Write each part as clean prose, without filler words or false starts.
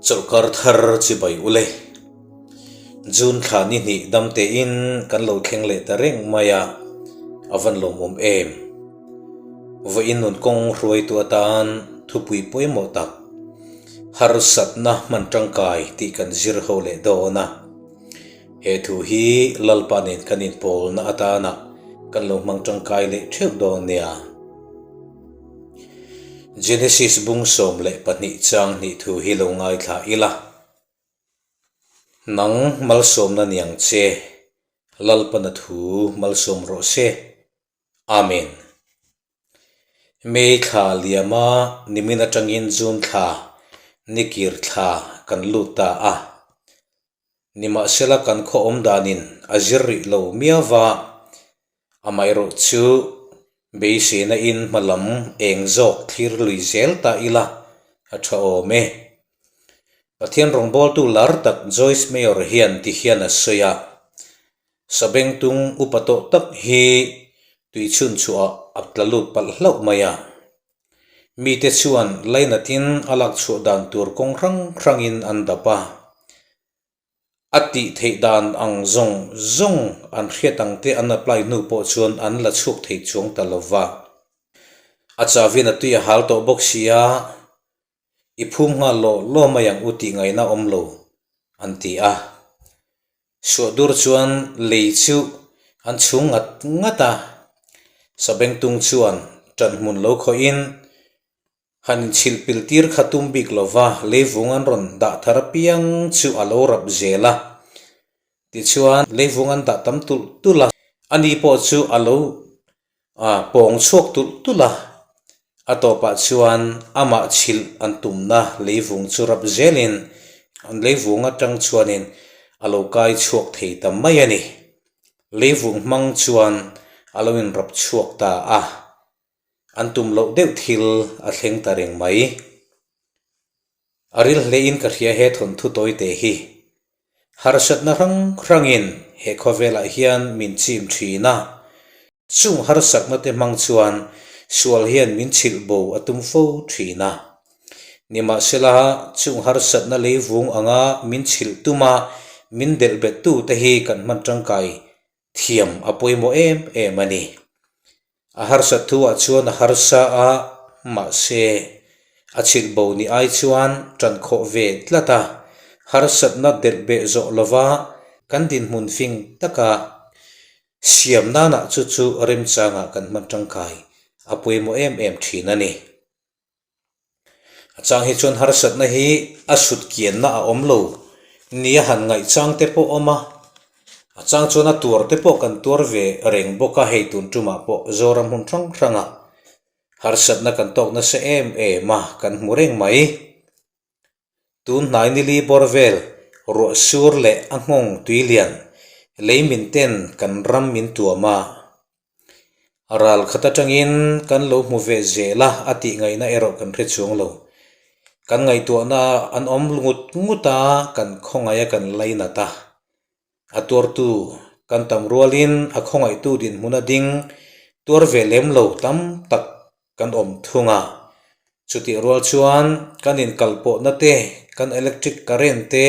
Chawlhkar thar chibai ule. June thla ni hnih dam tein kan lo thleng leh ta reng mai a, a van lawmawm em? Vawiin nun kawng hruaitu atan thupui pawimawh tak, harsatna hman tangkai tih kan zir ho leh dawn a. He thu hi Lalpa nen kan inpawlna atana kan lo hmang tangkai leh theuh dawn nia. Genesis bung 12 chang hnih thu hi lo ngaithla ila. Nang malsawmna niang che, Lalpana thu malsawm rawh se. Amen. May thla liama nimin atangin June thla, nikir thla kan lut ta a. Nimahsela kan khaw awm danin a zir rih lo miau va, amaherawh chu beiseina in hma lam eng zawk thlir lui zel ta ila a tha awm e. Pathian rawngbawltu lar tak Joyce Meyer hian ti hian a sawi a, Sabengtung upa tawh tak hi tuichhun chhuah a tla lut palh hlauh mai a. Mite chuan lainatin a lak chhuah dan tur kawng hrang hrangin an dap a. A tih theih dan ang zawng zawng an hriat ang te an apply hnu pawh chuan an la chhuak thei chuang ta lo va. A chavin a tui a hal tawh bawk si a, I phum nghal law law mai ang u tih ngaihna awm lo, an ti a. Suahdur chuan lei chu an chhung ngat ngat a, Sabengtung chuan ṭan hmun lo khawhin han inchhilh pil tir kha tum bik lo va, leivung an rawn dah thar apiang chu a lo rap zel a. Tichuan leivung an dah tam tulh tulh a, ani pawh chu a lo A pawng chhuak tulh tulh a, a tawpah chuan amah chhilh an tumna leivung chu rap zelin an leivung atang chuanin a lo kai chhuak thei ta mai a ni. Leivung hmang chuan a lo inrap chhuak ta a, an tum loh deuh thil a thleng ta reng mai. A ril hlein ka hria he thawnthu tawi te hi. Harsatna hrang hrangin he khawvelah hian min chim thin a. Chung harsatna te hmang chuan sual hian min chhilh bo a tum fo thin a. Nimahsela chung harsatna leivung anga min chhilh tuma min delh bettu te hi kan hman tangkai thiam a pawimawh em em a ni. A harsat thu ah chuan a harsa a, mahse a chhilh bo ni ai chuan tan khawh ve tlat a, harsatna delh beh zawh lova kan dinhmun fing taka siam nanah chu chu remchangah kan hman tangkai a pawimawh em em thin a ni. A chang hi chuan harsatna hi a sut kianna a awm lo nia han ngaih chang te pawh awm a, a chang chuan a tuar te pawh kan tuar ve reng bawk a, hei tun tumah pawh Zoram hmun hrang hranga harsatna kan tawk nasa em em a, kan hmu reng mai. Tun hnai nili bawr vel ruah sur leh a nghawng tui lian lei min ten kan ram min tuam a. Ral khat atangin kan lo hmu ve zel a, a tih ngaihna erawh kan hre chuang lo. Kan ngaihtuahna an awm ngut ngut a, kan khawngaih a kan lainat a. A tuartu kan tam rualin a khawngaihtu dinhmun a ding tuar ve lem lo tam tak kan awm thung a. Chutih rual chuan kan inkalpawhna te, kan electric current te,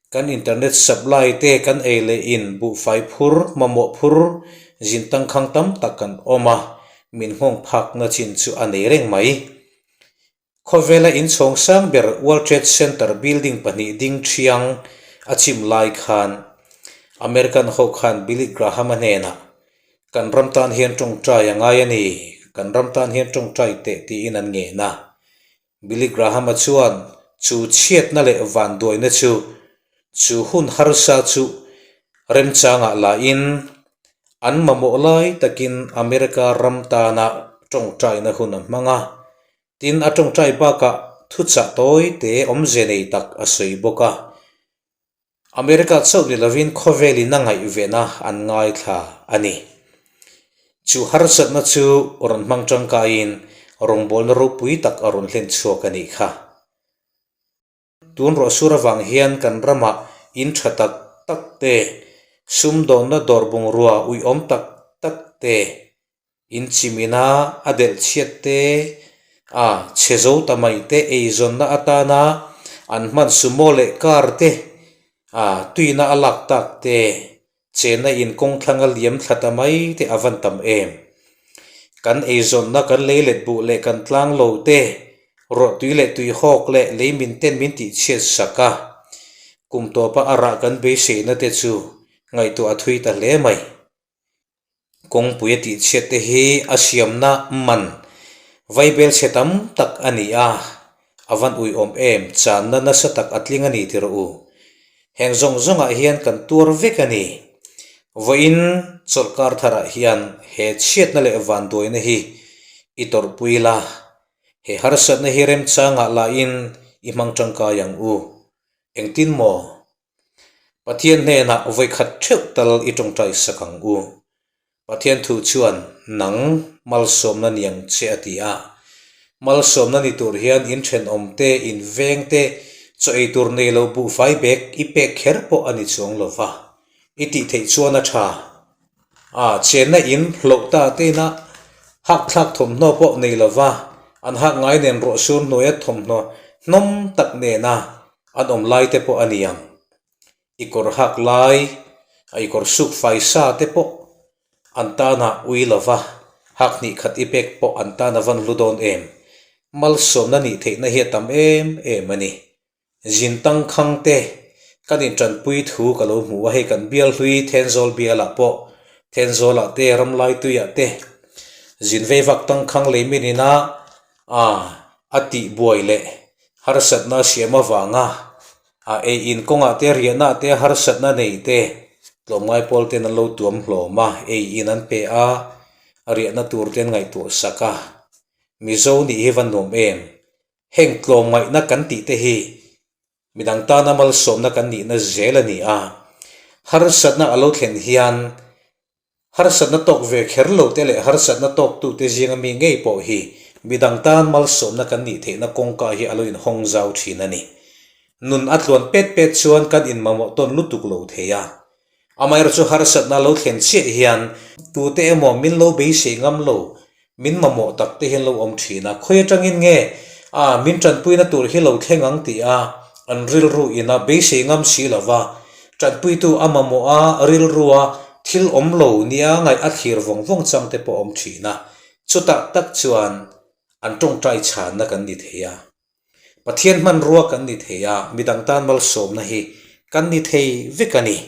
kan internet supply te, kan ei leh in buhfai phur, mamawh phur, zin tangkhang tam tak kan awm a, min nghawng phakna chin chu a nei reng mai. Khawvela inchhawng sang ber World Trade Center building pahnih ding thiang a chim lai khan American ho khan Billy Graham-a hnenah, Kan ram tan hian tawngtai a ngai a ni, kan ram tan hian tawngtai teh tiin an ngen a. Billy Graham-a chuan chu chhiatna leh vanduaina chu chu hun harsa chu remchangah lahin an mamawh lai takin America ram tana tawngtaina hun a hmang a. Tin, a tawngtai bakah thuchah tawi te awmze nei tak a sawi bawk a. America chauh ni lovin khawvelin a ngaihvena an ngaithla a ni. Chu harsatna chu rawn hmang tangkaiin rawngbawlna ropui tak a rawn hlen chhuak a nih kha. Tun rawh sur avang hian kan ramah in tha tak tak te, sumdawnna dawr bungrua uiawm tak tak te, in chimina a delh chhiat te, a chhe zo ta mai te eizawnna atana. An hman sumo leh car te, ah tuina a lak tak te, chenna in kawng thlang a liam thla ta mai te a van tam em. Kan eizawnna kan lei let buh leh kan tlang lo te, ruahtui leh tuihawk leh lei min ten min tihchhiat sak a, kum tawpa a rah kan beiseina te chu ngaihtuah a thui ta hle mai. Kawngpui a tihchhiat te hi a siamna man vaibel chhe tam tak a ni a, a van uiawm em, channa nasa tak a tling a ni ti rawh u. Heng zawng zawngah hian kan tuar vek a ni. Vawiin chawlhkar tharah hian he chhiatna leh vanduaina hi i tawrhpui la, he harsatna hi remchangah lahin i hmang tangkai ang u. Engtin maw? Pathian hnenah vawikhat theuh tal i tawngtai sak ang u. Pathian thu chuan nang malsawmna ni ang che a ti a. Malsawmna ni tur hian in thenawm te, in veng te, chaw ei tur nei lo buhfai bek i pek kher pawh a ni chuang lo va. I tih theih chuan a tha. A chenna in hloh ta te ina hakthlak thawmhnaw pawh nei lo va, an hak ngai nen ruahsur hnuaia thawmhnaw hnawm tak nena An awm lai te pawh a ni ang. I kawr hak lai, a i kawr suk fai sa te pawh an tana ui lova hak hnih khat i pek pawh an tan a van hlu dawn em. Malsawmna nih theihna hi a tam em em a ni. Zin tangkhang te kan intanpui thu ka lo hmu a, hei kan bial hlui Thenzawl bialah pawh Thenzawlah te Ramlaituiah te zin veivak tangkhang lei min ina a a tihbuai leh harsatna siam avanga a ei in kawngah te riahna te harsatna nei te tlawmngai pawl ten an lo tuam hlawm a, ei in an pe a, a riahna tur te an ngaihtuah sak a, Mizo nih hi va nuam em? Heng tlawmngaihna kan tih te hi midang tana malsawmna kan nihna zel a ni a, harsatna a lo thlen hian Harsatna tawk ve kher lo te leh harsatna tawktute zinga mi ngei pawh hi midang tan malsawmna kan nih theihna kawngka hi a lo inhawng zau thin a ni. Nun a tluan pet pet chuan kan inmamawh tawn lutuk lo thei a. Amaherawhchu harsatna lo thlen chiah hian tute emaw min lo beisei ngam lo, min mamawh tak te hian lo awm thin a. Khawi atangin nge a min tanpuina tur hi lo thleng ang tih a an rilru ina beisei ngam si lova, tanpuitu a mamawh a rilrua thil awm lo nia ngaih a thlir vawng vawng chang te pawh awm thin a. Chutah tak chuan an tawngtai chhanna kan ni thei a. Pathian hmanrua kan ni thei a, midang tan malsawmna hi kan ni thei vek a ni.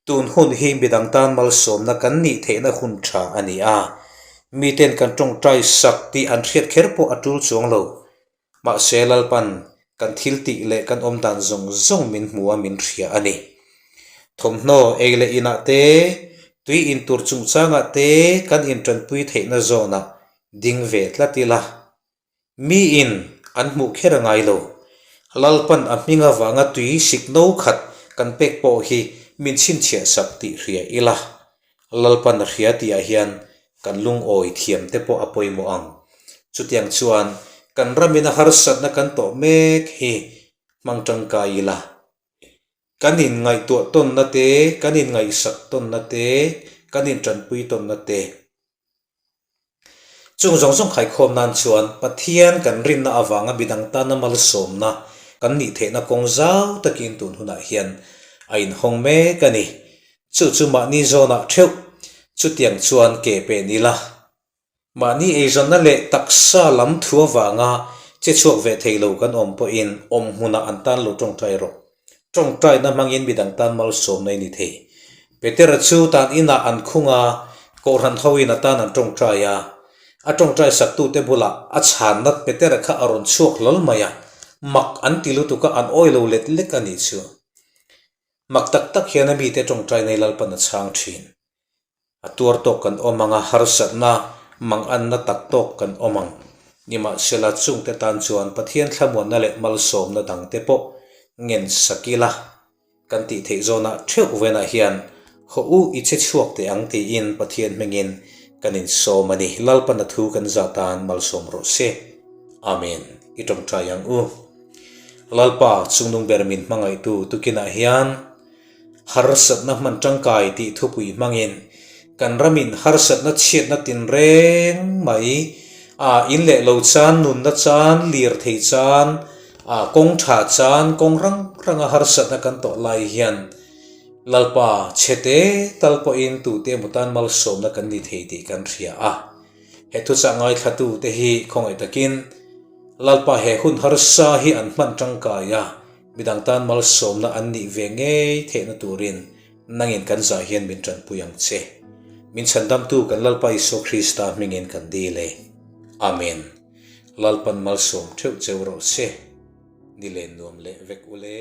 Tun hun hi midang tan malsawmna kan nih theihna hun tha a ni a, miten kan tawngtai sak tih an hriat kher pawh a tul chuang lo. Mahse Lalpan kan thil tih leh kan awm dan zawng zawng min hmu a min hria a ni. Thawmhnaw ei leh inah te, tui in tur chungchangah te kan intanpui theihna zawnah ding ve tlat ila. Miin an hmuh kher a ngai lo. Lalpan a hming avanga tui sik no khat kan pek pawh hi min chhinchhiah sak tih hria ila. Lalpan a hria tihah hian kan lungawi thiam te pawh a pawimawh ang. Chutiang chuan kan ramin a harsatna kan tawh mek hi hmang tangkai ila. Kan inngaihtuah tawnna te, kan inngaihsak tawnna te, kan intanpui tawnna te. Chung zawng zawng khaikhawm nan chuan Pathian kan rinna avanga midang tana malsawmna kan nih theihna kawng zau takin tun hunah hian a inhawng mek a ni. Chu chu mahni zawnah theuh chutiang chuan ke pen ila. Mahni eizawnna leh taksa lam thu avanga che chhuak ve thei lo kan awm pawhin awm hmunah an tan lo tawngtai rawh. Tawngtaina hmangin midang tan malsawmna i ni thei. Petera chu tan inah an khung a, Kohhran hoin a tan an tawngtai a. A tawngtai saktute bulah a chhanna Petera kha a rawn chhuak hlawl mai a, mak an ti lutuk a, an awi lo let lek a nih chu. Mak tak tak hian a mite tawngtaina hi Lalpan a chhang thin. A tuar tawk kan awm ang a, harsatna manganna tak tawk kan awm ang. Nimahsela, chungte tan chuan Pathian thlamuanna leh malsawmna dangte pawh ngen sak ila kan tih theih zawnah theuh venah hian haw u i che chhuak teh ang tiin Pathian hmingin kan insawm a ni. Lalpana thu kan zah tan malsawm rawh se. Amen. I tawngtai ang u. Lalpa, chungnung ber min hmangaihtu tukinah hian, Harsatna hman tangkai tih thupui hmangin kan ramin harsatna chhiatna tinreng mai a in leh lo chan, nunna chan, lir thei chan, A kawng tha chan kawng rang ranga harsatna kan tawh lai hian Lalpa chhete tal pawhin tute emaw tan malsawmna kan ni thei tih kan hria a. He thuchah ngaithlatu te hi khawngaih takin Lalpa he hun harsa hi an hman tangkai a, midang tan malsawmna an nih ve ngei theihna turin nangin kan zah hian min tanpui ang che. Min chhandamtu kan Lalpa Isua Krista hmingin kan dil e. Amen. Lalpan malsawm theuh cheu rawh se. Ni len nuam leh vek ule.